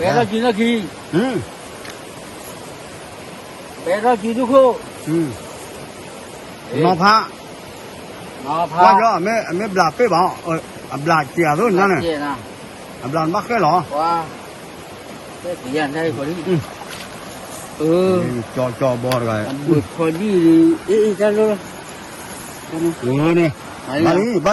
ပဲထီၣ်ကံနီၢ်ခံ, ပဲထီၣ်ကံဒူၣ်ခိၣ်, နီၤဖး, နီၤဖး, ကွၢ်ကီ အမ့ၢ်ဘျးပ့ၢ်ဘၣ်, အဘျးစဲးအသိးန့ၣ်, အဘျးနဘၣ်ဃဲလီၤ, ကၠီကၠီဘီတဂၤ, ဘၣ်လံ, ဘၣ်လံ, ဘၣ်လံ. နံၤလၢဂ့ၤ, ဂီၤမီၢ်တကိး ဒီပုၢ်ဒီဝဲၢ်ကိးဒံကိးယၤဒီး ကၠီဒံနိကၠီကၠီဘီ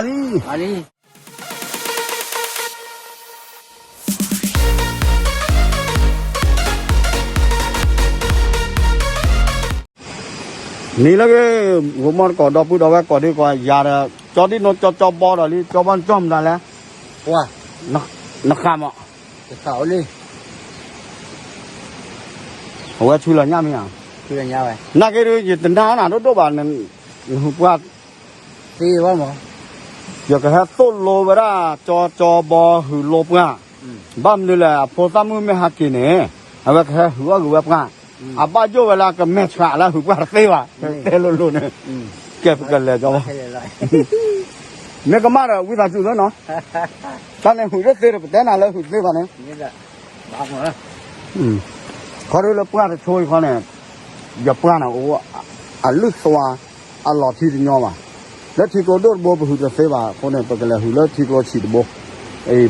ဒီးလံ, ကၠီဘီနကၠီမတၤလဲၣ်, နဃၣ်မး, အဝဲဆူလီၤညၣ်မ့ၢ်ဧါ, နာ်က့ဒုး ယတနာ်နၤဒိၣ်ဒိၣ်ဘၣ်, နဟုးပှၢ် ယကဟဲသိၣ်လိဝဲဒၣ် ကၠီကၠီဘီဟုးလိပှၢ်, ဘၣ်မနုၤလဲၣ် အဖိသၣ်မုၣ်မ့ၢ်ဟးက့ၤန့ၣ် အဝဲကဟဲဟုးအီၣ်ဂ့ၤဝဲပှၢ်, အဘၣ်ယိၣ်ဝဲလၢကမဲာ်ဆှးလၢဟုးပှၢ်တသ့ဘၣ်, တဲလိၤလိၤန့ၣ်, ကဲပကလဲၤကၠီဘီ, မ့ၢ်ကမၣ်ဒီးဝံသးစူၤသ့နီၤ, တၢ်န့ၣ်ဟုးတသ့ဒီး ပတဲနၤလၢဟုးသ့ဘၣ်န့ၣ် ခီဒုလၢပှၢ်တဆိအံၤခီန့ၣ်, ယပှၢ်န့ၣ် အလုၢ်သွါ အလီၤထံတညီဘၣ်, လၢထံကျိဒိၣ်တဘိပဟုးတသ့ဘၣ်အဃိန့ၣ် ပကလဲၤဟုးလၢထံကျိဆံးတဘိ,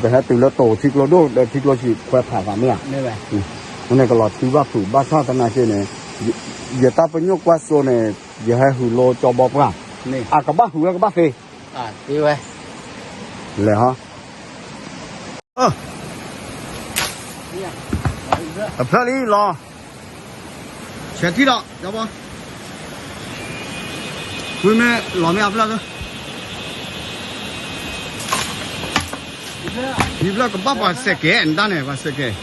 ပဟဲတုၤလၢတိၤထံကျိဒိၣ်ဒီးထံကျိဆံးခွဲးဖးသးမ့ၢ်ဧါ, အဃိန့ၣ်ကလီၤထံဘၣ်ဖုး ဘၣ်ဆၣ်သနာ်က့န့ၣ်, ယတၢ်ပညိၣ်ကွၢ်စိန့ၣ်, ယဟဲဟုးလိကၠီဘီပှၢ်, အကဘၣ်ဟုးဝဲကဘၣ်သ့ လဲၤဟီ, အဖျၢၣ်လံလီၤ, ဆဲးထံၣ်ဒီး ကၠီဘီ, ဝံၤမ့ၢ်လီၤမ့ၢ်အဖျၢၣ်လၢ ဟံးဖျၢၣ်ကဘၣ်ပှၤစဲးကဲး နတၢ်န့ၣ် ပှၤစဲးကဲး,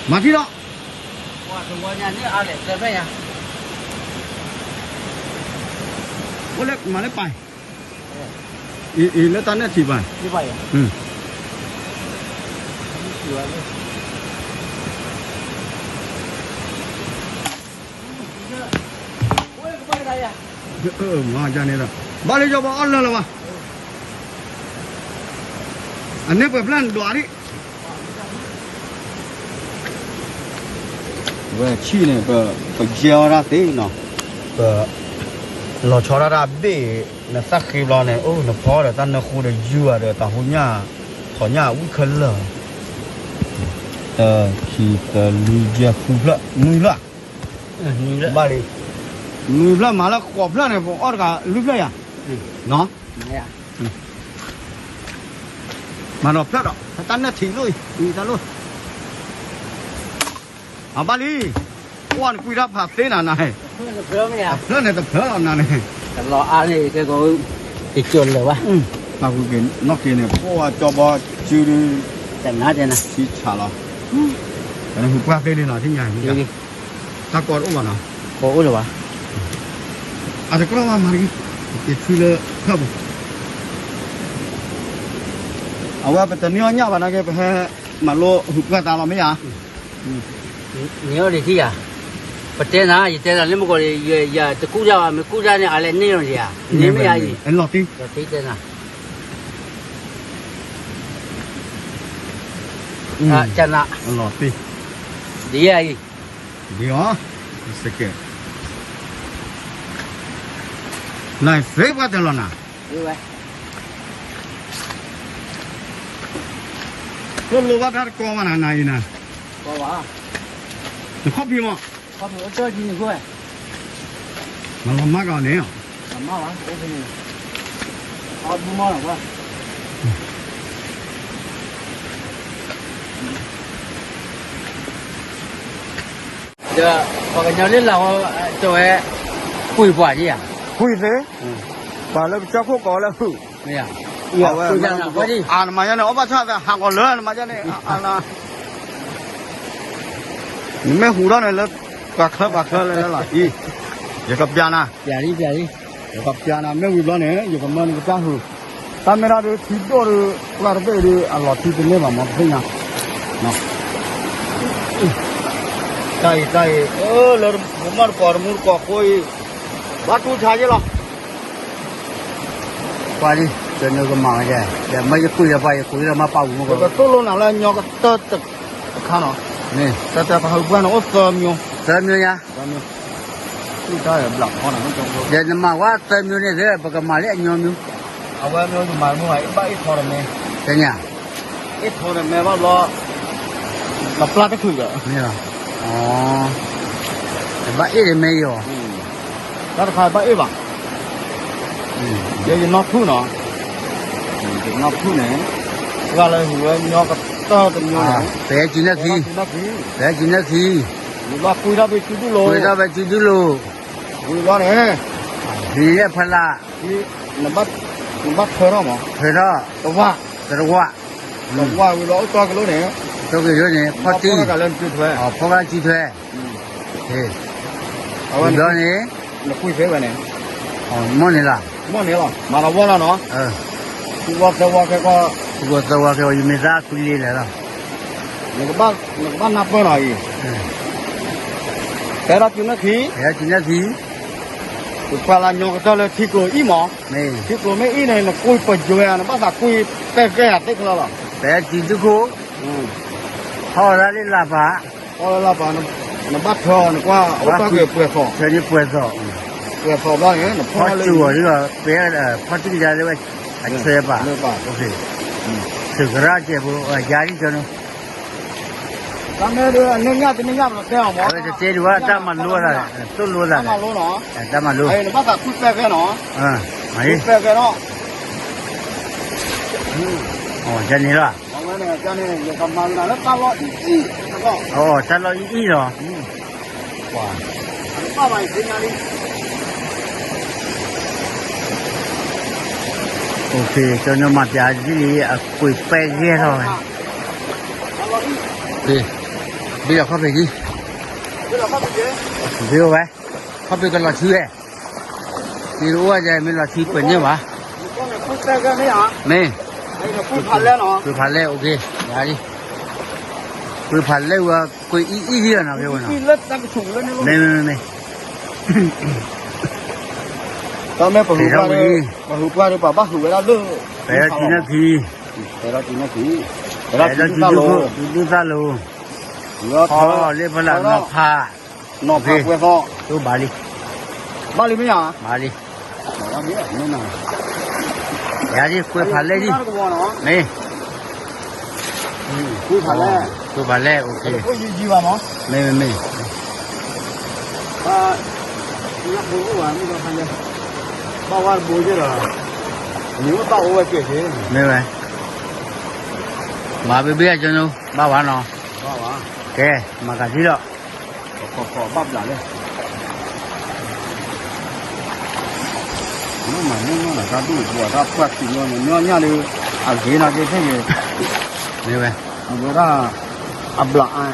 မၤထံၣ်ဒီး, အိၣ်လၢမၤလၢပၢ်, အံၤလၢတၢ်နဲၣ်ထံၣ်ပၢ်, မၤဒ်န့ၣ်ဒီး, ဘၣ်လၢယီဘီအီၣ်လၢလၢၤဘၣ်, အန့ၣ်ပှဲၤဖျၢၣ်နဒွးဒံး ဝဲဆံၣ်န့ၣ် ပယဲၢ်ဝဲဒၣ်သ့နီၤ, ပလီၤဆီဒၣ်တၢ်ဘ့ၣ်, နသၣ်ဃ့ဘျီန့ၣ် အိၣ်နဖီဒီးတၢ်နၢဃိဒီးယုၢ်ဒီးတၢ်ဟိညၣ်, ထီၣ်ညၣ်ဝံၣ်ခဲလၢာ်, တၢ်ခံတၢ်လွံၢ်ယဲၢ်ဃုဖျၢၣ်နွံဖျၢၣ်, ဘၣ်လံ, နွံဖျၢၣ်မၤလၢဃိးဖျၢၣ်န့ၣ် ပအီၣ်တဂၤလွံၢ်ဖျၢၣ်ယၤ, နီၤ မၤဒီးဖျၢၣ်ဒီး တၢ်နဲၣ်ထံးလိၣ်အံၤ တၢ်လိၣ်, အဘၣ်လံ, ကွၢ်နကွံတၢ်ဖးသ့နၤနၤ, တဖျၢၣ်န့ၣ်တဖျၢၣ်လီၤနၤန့ၣ်, တလီၤအါန့ၣ် ကဲကီး, တကၠိလၢၤဘၣ်, တၢ်ဃုက့ၤနီၣ်က့ၤန့ၣ် ပအိၣ်ဝဲကၠီဘီစုဒု, တနၤတဲနၤ, ဆံဆးလီၤ, ပနဟူးပှၢ်သ့လံနီၤ ထံၣ်ညါ, တၢ်ကီတအိၣ်ဘၣ်နီၤ, ကီအိၣ်လၢၤဘၣ်, အတကြၢးဘၣ်မၤတဂ့ၤ, က့ၤထွံလၢဖျၢၣ်ပူၤ, အဝဲပတန့ၢ်အီၣ်ညၣ်ဘၣ်နာ်က့ ပဟဲမၤလိဟူးပှၢ်သးလီၤမ့ၢ်ဧါ, န့ၢ်အီၣ်ဒံးထံၣ်ယၤ, ပတဲနၤ ယတဲနၤလၢမုၢ်ကီၢ်ဒီး ယတကူၣ်တၢ်ဘၣ် မ့ၢ်ကူၣ်တၢ်န့ၣ် အလဲၤန့ၢ်အီၤယၤ, န့ၢ်မ့ၢ်ယၤအံၤ, လီၤတံၢ်တဲနၤ ကနၤ, ဒ်ယၤအံၤ, ဒ်အီၤ, စကဲ, နသ့ပှၤတလီၤနၤ, လိၣ်လိၣ်ဘၣ်တၢ်တကီမးနၤနၤအံၤနၤ, နခီၣ်ဖံးမး, မၤလီၤမၢ်ကီးန့ၣ်, ဒီးပှၤကညီလၢလာ်ဝဲ တဲဝဲ, ကွံာ်ပှၤဒ်ဧါ, ကွံာ်သ့, ပှၤလၢကစၢၢ်ခိၣ်ကိးလၢဟုၣ်, အဝဲ, အနမၤယါန့ၣ် အီၣ်ဘၣ်ဆၣ်သးဟးဂီၤလၢနမၤယါန့ၣ်, နမ့ၢ်ဟူးထီၣ်န့ၣ်လၢ, ပှၤချၢပှၤချၢလၢလၢလီၤအံၤ, ယကပျးနၤ, ယကပျးနၤ မ့ၢ်ဝံၤဘျီန့ၣ် ယကမၢနကစၢ်ဟုၣ်, တၢ်မ့ၢ်ဒၣ်ဒုးထံဒိၣ်ဒုး ပှၢ်တဘ့ၣ်ဒုး အလီၤထံတန့ၢ်ဘၣ်မး ပသ့ၣ်ညါ, တၢ်အံၤတၢ်အံၤ, လၢမူမီၢ်တကိးတမူတကိးဃိအံၤ, ဘၣ်တူၢ်ဆါယ့ၣ်လီၤ, ပှၤလံ, ကနုာ်ကမၤဝဲဒၣ်, ဒီးမ့ၢ်ယကွံာ်ဒီးပှၤယကွံာ်ဒီးမ့ၢ်ပာ်ဝံၤမူကီး, ပကသိၣ်လိနၤလၢညီကတၢၢ်တ ခါနီၤ, မ့ၢ် တၢ်တၢ်ပှၤဟုးပှၢ်န့ၣ်အိၣ်သၢမျိုး, သၢမျိုးညါ, သၢမျိုး, သူၣ်တၢ်ဘျးဖီနီၤ, ဒီးနမၤဝဲသၢမျိုးန့ၣ် ပကမၤလၢအညီမျိုး, အဝဲမျိုးယမၤမုၢ်ဘၣ်အ့ၣ်ထီတမဲ, တညါ, အ့ၣ်ထီတမဲဘၣ်ဘျီ, နပျၢ်တချုးဒီး, မ့ၢ်လီၤ, တဘၣ်အ့ၣ်တမဲအီၤ, တၢ်တခါဘၣ်အ့ၣ်ဘၣ် ယဲယနီၢ်ဖုၣ်နီၤ, ယနီၢ်ဖုၣ်န့ၣ်, ပှၤလၢဟူးဝဲညီကတၢၢ်တမံၤန့ၣ်, ပဟဲစုနၢ်ခံ, ပဟဲစုနၢ်ခံ, ဝံၤဘျီကွံာ်ထီၣ်ဖဲစုဒုၣ်လိၤ, ကွံာ်ထီၣ်ဖဲစုဒုၣ်လိၤ, ဝံၤဘျီန့ၣ်, ဟံးလၢဖးလး, နဘၣ်ထၢထီၣ်မး, ထၢထီၣ်, တဝၢ်, တဝၢ်, တဝၢ်ဝံၤဘျီအိၣ်ကၠီကလိန့ၣ်, ကၠီကလိန့ၣ်, ဖီၣ်တံၢ်, ဖီၣ်ကါစုထွဲ, ဝံၤဘျီန့ၣ်, နကွံာ်ဖဲဝဲန့ၣ်, မ့ၢ်န့ၣ်လီၤ, မ့ၢ်န့ၣ်လီၤ, မၤလီၤဝီလီၤနီၤ, သူဝီသၢဝီခဲကီၢ်, သူဝီသၢဝီခဲကီၢ် ယမ့ၢ်သးကွံလံလဲၣ်လီၤ, နကဘၣ်နၢ်ပၢၢ်နီၤအံၤ, ဟဲထီၣ်စုနၢ်ခံ, ဟဲထီၣ်စုနၢ်ခံ, ပပှၤလၢညီကတၢၢ်လၢထံကျိအံၣ်မး, ထံကျိမ့ၢ်အံၣ်န့ၣ် နကွံာ်ပယွဲ နဘၣ်သးကွံာ်ပဲၢ်ကဲၢ်သ့ၣ်ချၢလီၤ, ပဟဲစုဒုၣ်ခိၣ်, ဟီၣ်ဝဲဒၣ်လၢလၢ်ပၤ, ဟီၣ်လၢလၢ်ပၤ, နဘၣ်ထၢအီၤ နကွၢ်အိၣ်တ့ၢ်က့ၤပှဲၤသီး, ထၢန့ၢ်ပှဲၤသီး, ပှဲၤသီးဘျီန့ၣ် နဖီၣ်လၢ, ပဖီၣ်တံၢ်ကဒါလၢဝဲ, အဆၢပာ်, သုးကရၢကဲၢ်ဖိ, ယၤဒ်ကၠီနီၤ တၢ်မ့ၢ်ဒ်အန့ၢ်ညၣ်တန့ၢ်ညၣ်ပတဲအီၤမး, တတဲဒ်ဝဲတၢ်မၤလိသး, သိၣ်လိသး, တၢ်မၤလိ, တၢ်မၤလိ, နဘၣ်သးကွံာ်ပဲၢ်ကဲၢ်နီၤ, ကွံာ်ပဲၢ်ကဲၢ်နီၤ, ကန့ၣ်လီၤ, အဝဲန့ၣ်ကန့ၣ် ယကမၤလၢတၢ်လီၢ်အံၣ်အံၣ်, တၢ်လီၢ်အံၣ်အံၣ်လီၤ, ကၠီနီၤမၤပျးဒ်လံ အကွံာ်ပဲၢ်ကဲၢ်ထီၣ်ဝဲ, ဘ့ၣ်ဒီးခီၣ်ဖံးဒ်, ဘ့ၣ်ဝဲ, ခီၣ်ဖံးကလီၤဆူဝဲ, မ့ၢ်တအိၣ်ဝဲဒၣ် မ့ၢ်လီၤဆူကွဲးန့ၢ်ဘၣ်, မ့ၢ်, ကွံာ်ဖးလဲၢ်, ကွံာ်ဖးလဲၢ်ဝဲ ကွံာ်အံၣ်အံၣ်လီၤနီၤ, မ့ၢ်, မ့ၢ်, မ့ၢ်, တၢ်မ့ၢ်ပဟုးပှၢ်, ပဟုးပှၢ်ဒီးပှၤဘၣ်ဟုးဝဲဒၣ်လၢ, ပဟဲထီၣ်စုနၢ်ခံ, ဟဲထီၣ်စုနၢ်ခံ, ဟဲထီၣ်စုဒုၣ်သၣ်လိၤ, လၢဖီလီၤလၢဖီလီၤနီၤဖး, နီၤဖးကွဲးသီ, ဘၣ်လံ, ဘၣ်လံမ့ၢ်ဧါ, ဘၣ်လံ, ယၤဒ်ကွံာ်ဖးလဲၢ်ဒ်, မ့ၢ်, ကွံာ်ဖးလဲၢ်, ကွံာ်ဖးလဲၢ်, မ့ၢ်, မ့ၢ်, မ့ၢ်, ဘၣ်ဝဲတဘိဒီး, မ့ၢ်ဝဲ, မၤဘ့ဘ့ၣ်အကၠီနီၤ ဘၣ်ဝဲနီၤ, ကဲ, မၤကၤထံလီၤ, ဘၣ်ဘျးလဲၣ်, မ့ၢ်မၤမ့ၢ်မ့ၢ်လီၤ တၢ်ဒူၣ်ပှၤတၢ်ပှၢ်ထံလီၤန့ၣ် မ့ၢ်အီၣ်ညၣ်ဒီး, အဂ့ၤနာ်က့ဖဲန့ၣ်, မ့ၢ်ဝဲ, အဝဲဒၣ်, အဘျးအါ,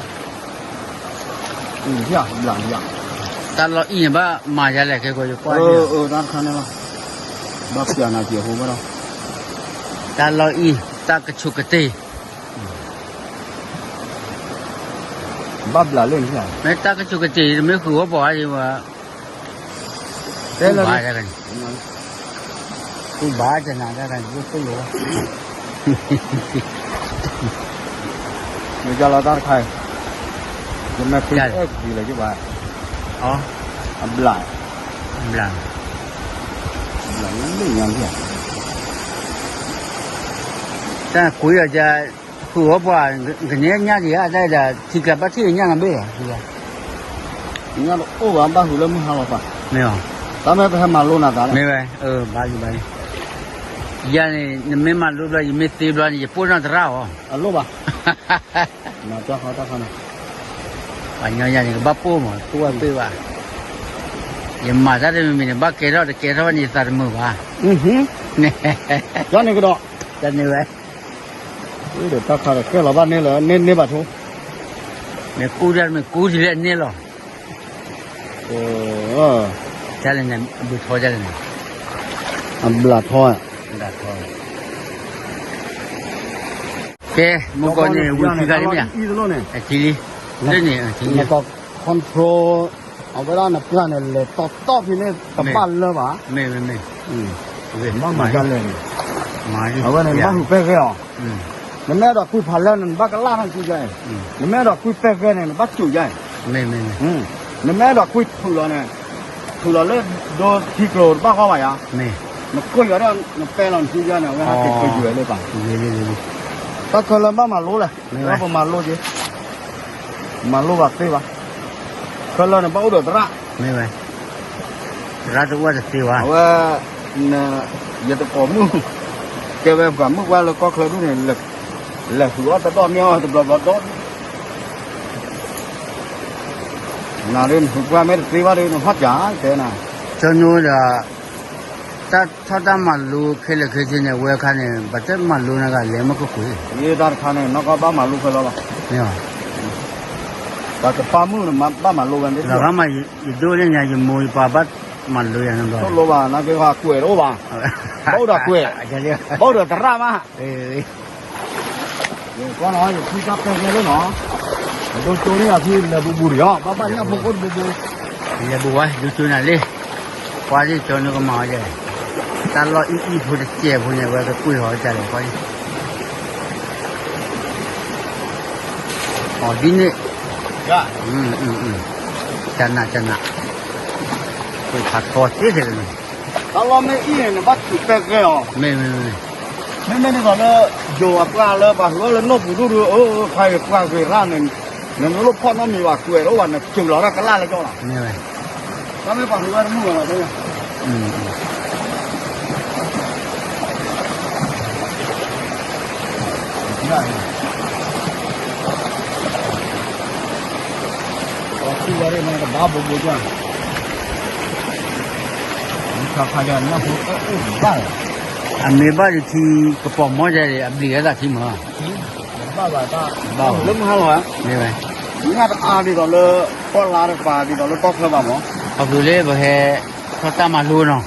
ဘျး, တၢ်လီၢ်အံၣ်န့ၣ် ဘၣ်မၤယၤလဲၣ် ခဲကိးယကွၢ်, တၢ်တခါန့ၣ်လီၤ, ဘၣ်ပျးနၤက့ၤအဃိဘၣ်ဒီး, တၢ်လီၢ်အံၣ် တၢ်ကဆိးကတ့ၢ် ဘၣ်ဘျးလၢန့ၣ်, မ့ၢ်တၢ်ကဆိးကတ့ၢ် တမ့ၢ်ဃုာ်ဝဲပှၤဝဲ, တဲလၢ, ဘၣ်တဂၤန့ၣ်, ဘၣ်တဂၤန့ၣ်, မ့ၢ်လီၤတၢ်တခါ, ယမ့ၢ်ပ့ၢ်အဲၣ်က့ၤလၢၤဘၣ်, အဘျး, အဘျး, အဘျးလၢလၢညါ, တၢ်ကွံာ်အီၤ ဃုာ်ဝဲပှၤ, ကန့ၢ်ညၣ်ဒံးဧါ တၢ်ဒၣ် ထံကျါဘၣ်ထံၣ်ညၣ်နဘ့ၣ်ဧါ, ညၣ်တအိၣ်ဘၣ် ဘၣ်ဃုာ်လၢမုၢ်ဟါလီၤသး, မ့ၢ်, တၢ်မ့ၢ်ပဟဲမၤလိနၤသးလီၤ, မ့ၢ်ဝဲ, ဘၣ်လံဘၣ်လံ, ယၤန့ၣ် နမ့ၢ်မၤလိဘျီ ယမ့ၢ်သ့ဘျီန့ၣ် ယပိၢ်နီၢ်သရၣ်အီၤ, အလိၣ်ဘၣ်, မၤတၢ်ဃီတၢ်ဃီန့ၣ်, ပှၤညီယၤန့ၣ် ကဘၣ်ပိၢ်မး တအိၣ်ဝဲပ့ၢ်ဘၣ်, ယမၤတၢ်တမံၤမံၤန့ၣ် ဘၣ်ကဲထီၣ်တကဲထီၣ်ဘၣ်န့ၣ် ယသးတမုာ်ဘၣ်, ယၤန့ၣ်ကဒီး, ယၤန့ၣ်ဝဲ ဒီးတၢ်ခါဒီးကဲလီၤဘၣ်န့ၣ်လၢ န့ၢ်န့ၢ်ဘၣ်ထိ, မ့ၢ်ကူၣ်တၢ်မ့ၢ်ကူၣ်ထံလၢအန့ၢ်လီၤ, တၢ်လဲၣ်န့ၣ် အဘျုးထီတၢ်လဲၣ်န့ၣ်, အဘျးထီ, ကဲ, မုၢ်ကီၢ်န့ၣ် ဝံၤခံခါလံမ့ၢ်ဧါ, အထံလံ, လၢန့ၣ်, နက control အဝဲဒၣ်နပျၢ်န့ၣ် လဲၤတီတီဖဲန့ၣ် တဘၣ်လၢဘၣ်, မ့ၢ်, မ့ၢ်, ဘၣ်မၤဒ်လဲၣ်န့ၣ်, အဝဲန့ၣ် ဘၣ်ဟူးပဲၢ်ဂဲၤအီၤ, နမ့ၢ်အဲၣ်ဒိးကွံဖးလၢ်န့ၣ် နဘၣ်ကလၢ်ထီၣ်ကွံယါအံၤ, နမ့ၢ်အဲၣ်ဒိးကွံပဲၢ်ဂဲန့ၣ် နဘၣ်စူးယါအံၤ, နမ့ၢ်အဲၣ်ဒိးကွံထုးလီၤန့ၣ်, ထုးလီၤလၢဒိထံကျိၤတဘၣ်ဃီဘၣ်ယါ, နကိၢ်ယွၤဒီး နပဲလီၤနစုယါန့ၣ် အဝဲဟဲက့ၤကယွဲလၢပှၤ, တၢ်ခဲလၢာ်ဘၣ်မၤလိလဲၣ်, ပမၤလိက့ၤ, မၤလိဘၣ်သ့ဘၣ်, ခဲလၢာ်န့ၣ် ဘၣ်အိၣ်ဒီးသရၣ် သရၣ်တအိၣ်တသ့ဘၣ်, အဝဲ ယတကိးမုၣ်, ကဲဝဲပှၤမုၣ်ကွၢ်လၢကီၢ်ချၢဒူၣ်န့ၣ်, လဲၤဃုာ်အီၣ်တဒီၣ်န့ၢ်အီၣ်တဘျီဘျီဒီး, နၤဒ်နဃုာ်ကွၢ်မ့ၢ်တသ့ဘၣ်ဒီး နဟီၣ်ကၢ်တဲနၤ, ကၠီနူဒီး, တၢ်ထီၣ်တၢ်မၤလိခဲလၢာ်ခဲဆ့န့ၣ် ဝဲအခါန့ၣ် ဘၣ်တၢ်မၤလိနဂၤလဲၤမ့ၢ်ခိၣ်ဃုာ်, တၢ်တခါန့ၣ် နီၢ်ကီၢ်ဘၣ်မၤလိခဲလၢာ်လီၤ, တၢ်ကပၢ်မုၣ်န့ၣ် ဘၣ်မၤလိဝဲန့ၣ်, ယဒိၣ်န့ၢ်ညါ ယမိၢ်ယပၢ်ဘၣ်မၤလိယၤန့ၣ်ဘျီ, တလိၣ်ဘၣ် နာ်က့ၤကွဲးတအိၣ်ဘၣ်, ဘၣ်အိၣ်ဒီးကွဲး, ဘၣ်အိၣ်ဒီးသရၣ်မး ကွၢ်နီၤ ယထံၣ်တၢ်ပဲၢ်ဂဲလၢနီၤ, အဒိကၠိန့ၣ်အဖံလဲၤဘူးဘူးဒီးယီၤ ဘၣ်ဘၣ်ညၣ်ဖိကိၣ်တဘူးဘူး, လဲၤဘူးဝဲ ဒိကၠိနၤလံ, ကွၢ်ဒ်ကၠီနူကမၤအီၤယဲ, တၢ်လီၢ်အံၣ်အံၣ်ဖိတစဲးဖိန့ၣ် အဝဲကကွံာ်ဟီၤတၢ်လဲၣ်ကွၢ်, အီၤဒ်န့ၣ်, တနးတနး, ကွံာ်ဖးထီသ့ထဲန့ၣ်, တၢ်လီၢ်မ့ၢ်အံၣ်န့ၣ် နဘၣ်ထုးပဲၢ်ဂဲအီၤ, မ့မ့ၢ်ဒ်သိးလၢ ယိၤအပှၢ်လၢပှၤဃုအီၣ်လၢနီၢ်ပူၤဒူၣ်ဒူၣ်ဧၢ, ခါအံၤပှၢ်ဂ့ၤရၣ်န့ၣ်, နလိၣ်ဖီၣ်နီတမံၤဘၣ် ကွဲးတအိၣ်ဘၣ် နစူးလီၤတၢ်ကလၢ်လၢကၠီလီၤ, တၢ်မ့ၢ်ပှၤဃုအီၣ်တမုာ်ဘၣ်လီၤ, အမ့ၢ်ဘၣ်ဒီးထံ ကပီၤမီၢ်ဒဲး အဘျံးအသးထံမး, ဘၣ်ဘၣ်တၢ်, ဘၣ်လၢမုၢ်ဟါလီၤ, မ့ၢ်ဝဲ, ညၣ်တအါဒ်သိးလၢ ကီၢ်လါတကပၤ ဒ်သိးလၢကီၢ်ချၢဘၣ်မး, ခီဖျိလၢပဟဲ ထီၣ်တၢ်မၤလိနီၤ,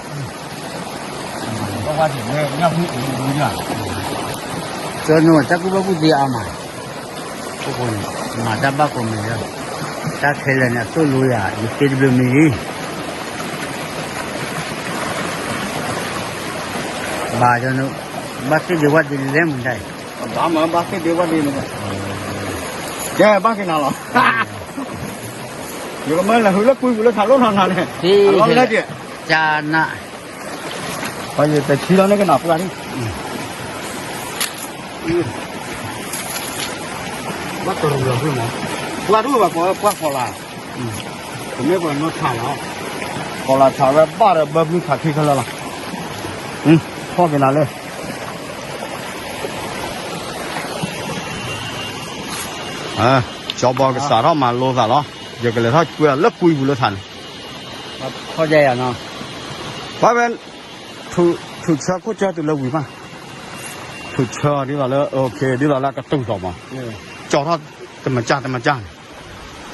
ကၠီနူ တၢ်ကူၣ်ဘၣ်ကူၣ်သ့အါမး, အဃိန့ၣ် မၤတၢ်ဘၣ်ကိးမံၤလၢ, တၢ်ခဲလၢာ်န့ၣ် အသိၣ်လိယၤ ယသ့တဘျုးမံၤလံ, ဘၣ်, ဘၣ်သ့ၣ်ဒ့ဝၣ်ဒ့လဲၣ်မတၤအံၤ, ဘၣ်မး ဘၣ်သ့ၣ်ဒ့ဝၣ်ဒ့န့ၣ်, ကဲဘၣ်က့ၤနၤလီၤ, ယကမၢလဲၤဃုလၢကွံပူၤလၢထးလိၣ်ထီၣ်နၤန့ၣ်, အလီၢ်လဲၣ်က့ၤ, ကနး ပှၤယတဆံလီၤန့ၣ်ကနၣ်ပှၢ်ဒံး, ဘၣ်တရူးလီၤဖုမး, ပှၢ်ဒူၣ်ဘၣ်ကိးဝဲပှၢ်ကီၤလၤ, ပမ့ၢ်ပှၤနီၢ်ထးလီၤ, ကီၤလၤထးဝဲဘၣ်ဒီးဘၢဖုခးခံခဲလၢာ်လီၤ, ဖီၣ်က့ၤနၤလၢ ကၠီဘီကစးထီၣ်မၤလိသးလီၤ, ယကလဲၤထီၣ်ကွံာ်လၢကွံပူၤလၢထးန့ၣ်, ပှၤဝဲ ထုးဆၢခိၣ်ဆၢတုၤလၢဝံၤမး, ထုးဆၢဒ်သိးလၢ ဒ်သိးလၢကတူၢ်သိးမး, ကၠီထီၣ်တမၤကၢ်တမၤကၢ်န့ၣ်,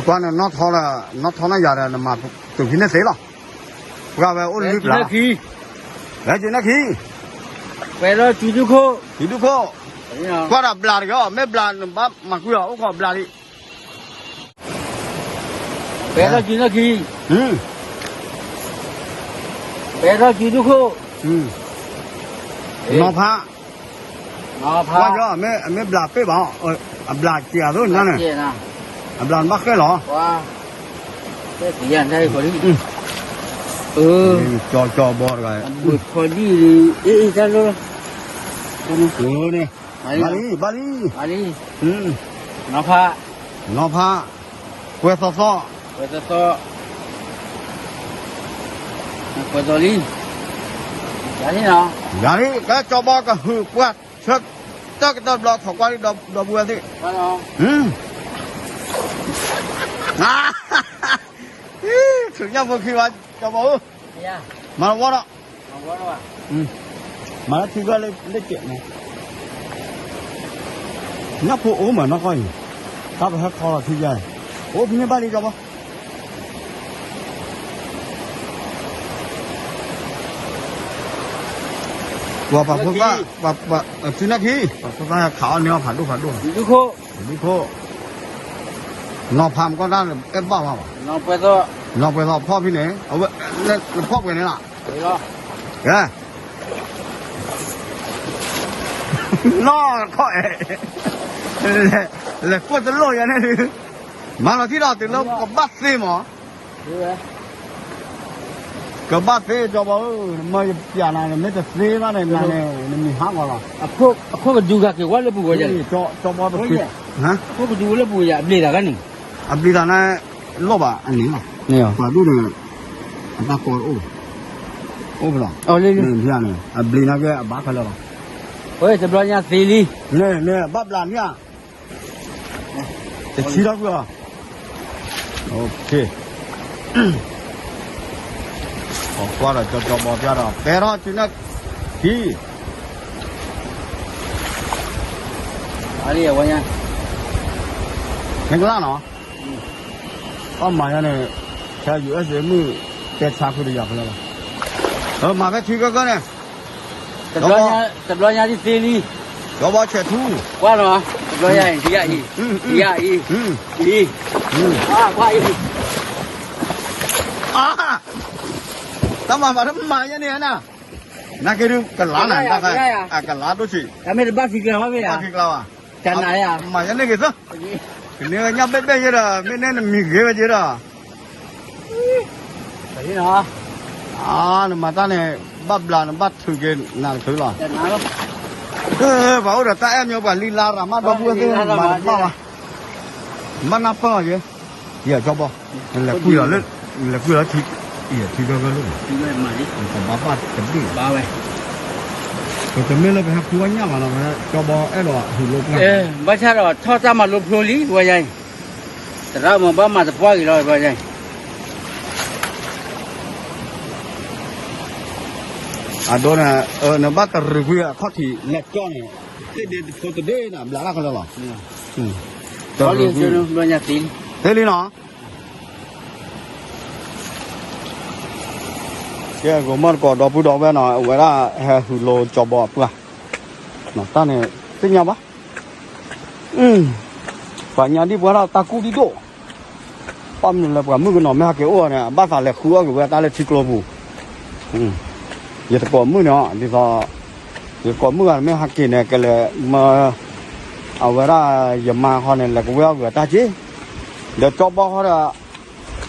ကွၢ်န့ၣ် နီၢ်ထီလၢ နီၢ်ထီနၤယၤဒီး နမၤတုၤဖဲန့ၣ်သ့လီၤ, ပှၤဝဲအိၣ်လွံၢ်ဘျး, လဲၤက့ၤနၢ်ခံ, ပှဲၤလီၤကံဒုခိၣ်, ကံဒုခိၣ်, ကွၢ်ဒီးဘျးတဂ့ၤအီၤ မ့ၢ်ဘျးနဘၣ်မၤကွံာ်အီၤ အိၣ်ခိးဘျးလံ ပဲထီၣ်ကံနၢ်ခံ, ပဲထီၣ်ကံဒုခိၣ်, နီၢ်ဖး, နီၢ်ဖး, ကွၢ်က့ၤအီၤ အမ့ၢ်ဘျးပ့ၢ်ဘၣ်, အဘျးစဲးအသိးန့ၣ်, အဘျးနဘၣ်ဃဲလီၤ, ကၠီကၠီဘီတဂၤ, ဘၣ်လံ, ဘၣ်လံ, နီၢ်ဖး, နီၢ်ဖး, ကွဲၤသီသီ, ကွဲၤသီသီ, ကွဲၤသီလံ, ယၤလံနီၤ, ယၤလံ ကၠီဘီကဟုးပှၢ်ဆၢ တၢ်ကတၢၢ်ဘျီ ခိးကွၢ်လံဒီပုၢ်ဝဲၢ်သ့ၣ်, ထုးညၣ်ဖိခံဘၣ် ကၠီဘီဧၢ, မၤလီၤဝီဒီး မၤလၢထံဂၢၢ်လၢကဲးန့ၣ်, ညၣ်ဖိအိၣ်မးနီၢ်ကီၢ်အံၤ, တၢ်ပဟဲခီလီၤထံယါအံၤ, အိၣ်ဖဲန့ၣ်ဘၣ်လံကၠီဘီ, ပှၤပာ်ဖိသၣ်, ပှၤပှၤစုနၢ်ခံ, ပှၤဖိသၣ်ဟဲခးအီၣ်န့ၢ်အီၣ်ဖးဒိၣ်ဖးဒိၣ်, ဒုခိၣ်, နီၢ်ဖးမကီၢ်တၢ်အဲၣ်ဘၣ်ဘၣ်ဘၣ်, နီၢ်ပှဲၤသီ, ဖီၣ်ဖဲန့ၣ်, အဝဲ, နဖီၣ်ပှဲၤန့ၣ်လီၤ, ကဲ, နီၢ်ခီၣ်အဲၣ်, လဲၤကွၢ်တလိၣ်ယၤန့ၣ်ဒုး, မၤလီၤထံဒီးတုၤလၢကဘၣ်သ့မး, ကဘၣ်သ့ကၠီဘီဧၢ, နမၢယပျးနၤ နမ့ၢ်တသ့ဘၣ်န့ၣ် နၤန့ၣ် နမံၤဟးဂီၤလီၤ, အခိၣ်ကဒုဂၤက့ၤဝဲလၢပူၤဝဲယၤ, ကၠီဘီတသ့, အခိၣ်ကဒုဝဲလၢပူၤဝဲယၤ အဘျ့းတၢ်ဂၤန့ၣ်, အဘျ့းတၢ်န့ၣ် လိၣ်ဘၣ်အန့ၣ်လီၤ, ပှၤဒူၣ်န့ၣ် အတၢ်ကီအိၣ်, အိၣ်ဖဲလီၤ, န့ၣ် အဘျ့းန့ၣ်ကဲအဘၣ်ခဲလၢာ်လီၤ, တဘျီညါသ့လံ, န့ၣ် ဘၣ်ဘျးန့ၣ်ဧါ တဆံထီၣ်ကွံာ်အီၤ, အကွၢ်ဒီးကၠီကၠီဘီပျၢ်ဒီး ပဲထီၣ်စုနဲၣ်ခံ, မ့ၢ်ကလၢ်နီၤ, အမၤယါန့ၣ်, ခဲ ယူၢ်အ့ၣ်စ့မုၣ် တဲဆါဃုာ်ဒီးယၤဖဲလဲၣ်လီၤ, မၤဖဲထံကၢကၢန့ၣ် တဘျီညါသ့လံ, ကၠီဘီဆဲးထူ, ကွၢ်နီၤ, တဘျီညါအံၤ ယၤအံၤ, ယၤအံၤ, အံၤ, ကွၢ်အံၤ, တၢ်မၤဘၣ်တမၤယဲန့ၣ်နၤ, နာ်က့ဒုးကလါနၤ, ကလါဒိၣ်ဆံး, တၢ်မ့ၢ်တဘၣ်ခံကျါဘၣ်မ့ၢ်ဧါ, တၢ်နးဧါ, မၤယဲန့ၣ်ဂ့ၤသၢ, ကန့ၢ်ညၣ်ဘဲၣ်ဘဲၣ်ယဲဒီး မ့ၢ်နဲနမံၤဂ့ၤဝဲယဲဒီး နမၤတၢ်န့ၣ် ဘၣ်ဘျးနဘၣ်ထုးက့ၤနၤတချုးလီၤ, ပှၤအိၣ်ဒီးတၢ်အဲၣ်မ့ၢ်ပှၤလံလါရၤမး ဒီပုၢ်ဝဲၢ်သ့ၣ် မၤတဘၣ်ဘၣ်, ဘၣ်နၢ်ပၢၢ်ယဲ, ယကၠီဘီ, လဲၤကွံာ်လီၤလၢ, လဲၤကွံာ်လီၤထံ, ထံကၢကၢလိၣ်, ပဘၣ်ဘၣ်တဘ့ၣ်, ပတမ့ၢ်လၢပဟဲဃုအီၣ်ညၣ်ဘၣ်နီၤ, ကၠီဘီအဲၣ်ဒိးဟူးလိပှၢ်, ဘၣ်ဆၣ်ဒီးထီၣ်တၢ်မၤလိဖျိလံ ပှၤယါအံၤ သရၣ်မၤဘၣ်မၤတပှၢ်ဂ့ၤလီၤ ပှၤယါအံၤ, အဒိန့ၣ်, နဘၣ်တရံးကွံာ်အခီၣ်ထံးလဲၤကၠီန့ၣ်, သ့ဒ့တဖိတဒ့နၤ ဘျးတၢ်ခဲလၢာ်လီၤ, သ့လံနီၤ, ကဲ ဂီၤမီၢ်တကိးဒီပုၢ်ဒီဝဲၢ်နီၤ, အဝဲဒၣ်ဟဲဟူးလိကၠီဘီအပှၢ်, တၢ်န့ၣ် သ့ၣ်ညါဘၣ် ပှၤညါဒံၣ်ပှၤထီၣ်တၢ်ကူၣ်ဒံၣ်ဒိၣ်, ဘၣ်မနုၤလၢပှၤမုၣ်ကနီၤမ့ၢ်ဟဲက့ၤအိၣ်န့ၣ် အဘၣ်သးလဲၤဃုအီၣ်က့ၤဝဲတၢ်လၢထံကျိပူၤ, ယတကိးမုၣ်န့ၣ်, ဒ်သိး, ယတကိးမုၣ်ဂၤမ့ၢ်ဟဲက့ၤန့ၣ် ကလဲၤမၢ အဝဲဒၣ်ယမါဃီန့ၣ် လဲၤကဝဲအီၣ်က့ၤတၢ်က့, ဒီးကၠီဘီဃီဒီး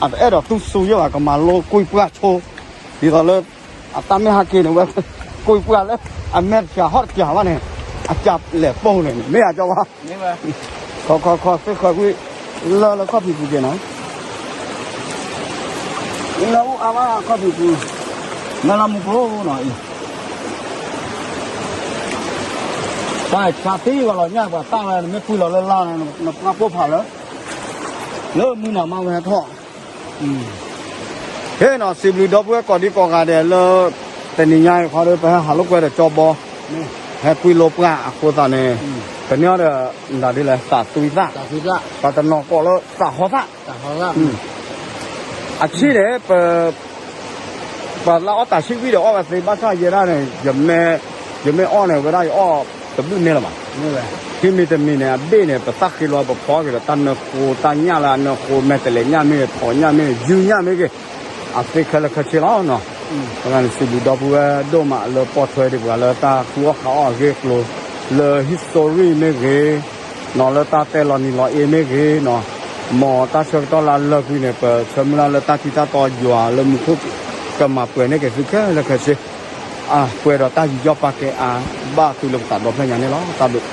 အတအဲၣ်ဒိးတူၢ်စူယဲၢ်ဘၣ် ကမၤလိကွံာ်ပှၢ်ဆိ, ဒ်သိးလၢ အတၢ်မ့ၢ်ဟဲက့ၤန့ၣ်ဝဲ, ကွံာ်ပှၢ်လၢ အမဲာ်တစှၤဟီၣ်တစှၤဘၣ်န့ၣ်, အကလဲၤပိာ်န့ၣ် မ့ၢ်အကၠီဘီ, ခီခီခီသ့ၣ်ဃၢၤကွံာ်, လၢလၢခီၣ်ဖံးပူၤက့ၤနီၤ, လၢအိၣ်အါဘၣ်ခီၣ်ဖံးပူၤ, လၢလၢမူကျိနီၤအံၤ တၢ်ဆါသံဂီၤလီၤညၣ်ပှၤတၢ်ဝဲ နမ့ၢ်ကွံာ်လီၤလၢလါန့ၣ် နပှၢ်ပိၢ်ဖးလၢ, လၢမုၢ်နၤမးဝဲထီၣ်, ဟ့ၣ်နီၤ စံးဘျုးဒီပုၢ်ဝဲၢ်ကိးဒံကိးဂၤဒဲးလၢ တနံၤညါအံၤဃီဒီး ပဟဲဟးလိာ်ကွဲဒီးကၠီဘီ, ဟဲကွံာ်လိာ်ပှၢ်အဃိသတးန့ၣ်, ပန့ၢ်အီၤဒီး ဒ်လဲၣ် သးသွံသၣ်, ပှၤတနီၤကိးလၢသးဟီသၣ် အဆံၣ်န့ၣ် ပှၤလၢအီၣ်တၢ်ဆံၣ်ဝံၣ်ဒီးအီၣ်ဝဲသ့ ဘၣ်ဆၣ်ယဲဒၣ်န့ၣ် ယမ့ၢ်အီၣ်န့ၣ် ဝဲဒၣ်ယအီၣ်တဘျုးန့ၢ်လၢၤဘၣ်, ခံမံၤတမံၤန့ၣ် အဘ့ၣ်န့ၣ် ပသၣ်ဃ့လီၤ ပဖီက့ၤဒီးတၢ်နၢဃိ တၢ်ညၣ်လၢအနၢဃိ မဲာ်တဲးလဲးညၣ်မ့ၢ်ဂ့ၤ ထိးညၣ်မ့ၢ်ဂ့ၤ ယုၢ်ညၣ်မ့ၢ်ဂ့ၤ အသ့ခဲလၢာ်ခဲဆ့လီၤနီၤ, ပဂၤန့ၣ်စံးဘျုးဒီပုၢ်ဝဲၢ်ဒိၣ်မးလၢပိာ်ထွဲဒံးပှၤလၢတၢ်ဃုအီၣ်ဃုအီၣ်အဂ့ၢ်အကျိၤ, လၢ history မ့ၢ်ဂ့ၤ နီၤ လၢတၢ်တဲလီၤနံၤလီၤအ့မ့ၢ်ဂ့ၤနီၤ, မ်တၢ်ဆၢကတီၢ်လၢအလၢာ်ကွံာ်န့ၣ် ပဆၢမုၢ်လၢ်လၢတၢ်ထံတၢ်တီယွၤလၢမူခိၣ် ကမၤပှဲၤန့ၢ်က့ၤသုခဲလၢာ်ခဲဆ့, အပှဲၤဒီးတၢ်ယူးယီၣ်ပာ်ကဲအါ ဘၣ်သုလၢပသးဒီဖျၢၣ်ညါန့ၣ်လီၤ. တၢ်ဘျုး